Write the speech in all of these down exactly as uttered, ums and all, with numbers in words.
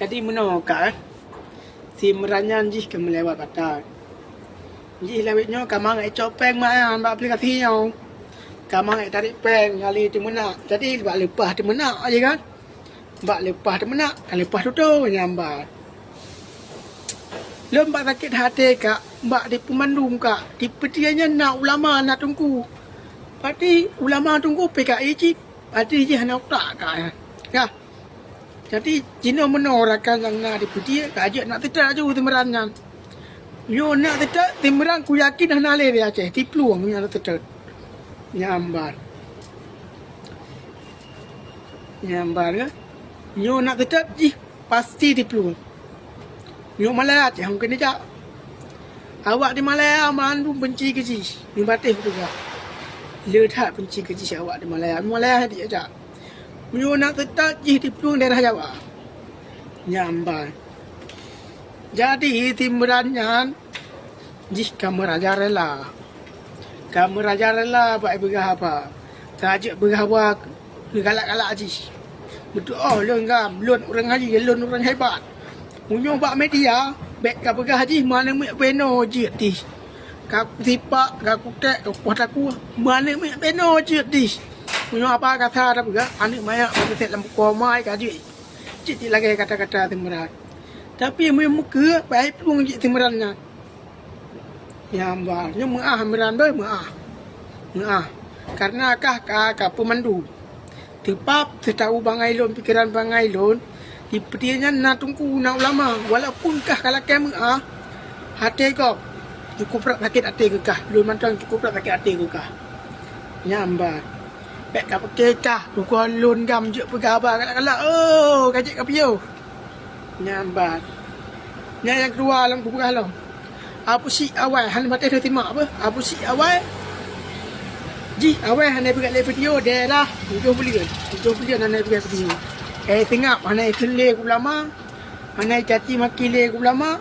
Jadi meunoe ka, eh. Si Imran nyan jih ka meulewat batas. Jih lawét nyoe ka mangat cok péng meunan bak aplikasi nyoe. Ka mangat tarek péng ngali teumeunak. Jadi bak leupah teumeunak aja kan. Bak leupah teumeunak, ka leupah tutoe nyambat. Lôn bak sakét até ka, bak di peumandum ka, di peuti nyan na ulama na teungku. Pati ulama teungku P K I cit, pati jih hana utak ka. Ya. Jadi jinoe meunoe rakan nyang na di peuti ka jeuet nak teutat laju si Imran nyan. Nyoe nak teutat si Imran ku yakin hana lé di Aceh, di plueng nyan teutat. Nyambat. Nyambat ke? Nyoe nak teutat jih pasti di plueng. Nyoe Malaya cit hong keuneuk jak. Awak di Malaya mandum benci keu jih. Nyoe batéh peugah. Le that benci keu jih awak di Malaya. Malaya hana jak. Meunyoe nak teutat jih di plueng daerah Jawa. Nyamban. Jadi si Imran nyan jih ka meurajalela. Ka meurajalela bak peugah haba. Ka jeuet peugah haba keu galak-galak jih. Beutôi oh lôn gam, lôn ureuëng haji, lôn ureuëng hebat. Meunyoe bak media, bék ka peugah jih meuaneuk miet beno jeuet dih. Ka kusipak, ka kutek, ka kupoh takue, meuaneuk miet beno jeuet dih. Meunyoe haba kasa tapeugah, aneuk manyak ka teuset lam bukoe mai ka jeuet. Cit lagée kata-kata si Imran. Tapi meunyoe meukeue, pai plueng jih si Imran nyan. Nyamban, nyoe meuah si Imran doi, meuah. Meuah. Karena kah ka, ka peumandum. Teupab, teutahu bangai lôn, pikeran bangai lôn, di peuti nyan na teungku, na ulama. Walaupun kah ka lakée meuah, até gob cukup rab sakét até keu kah. Lôn mantong cukup rab sakét até keu kah. Nyamban. Bék ka peuke kah, teungku lôn gam jeuet peugah haba galak-galak. Oh, ka jeuet ka piôh. Nyamban. Nyan nyang keudua lom kupeugah lom. Abusyik awai hana patéh teusimak beh. Abusyik awai. Jih awai hana peugah lé video daerah tujoh buleuen. Tujoh buleuen hana peugah video. Eh, seungab hana ikheun lé ulama. Hana caci maki lé ulama.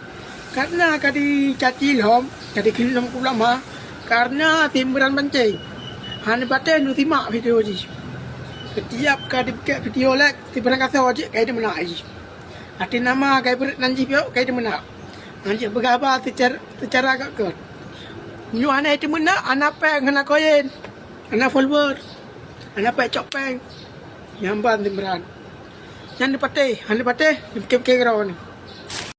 Karena ka dicaci lom, ka dikheun lom ulama. Karena si Imran pancéng. Hana patéh neusimak video jih. Setiap ka dipeugah video lé si Imran kasoe jih ka iteumeunak jih. Até nama ka ibreuet nan jih piôh ka iteumeunak. Nan jih peugah haba seucara, seucara gét-gét. Meunyoe hana iteumeunak, hana péng, hana koin, hana follower, hana péng cok péng. Nyamban si Imran. Nyan neupatéh, hana patéh, neupiké-piké keudroe nyoe.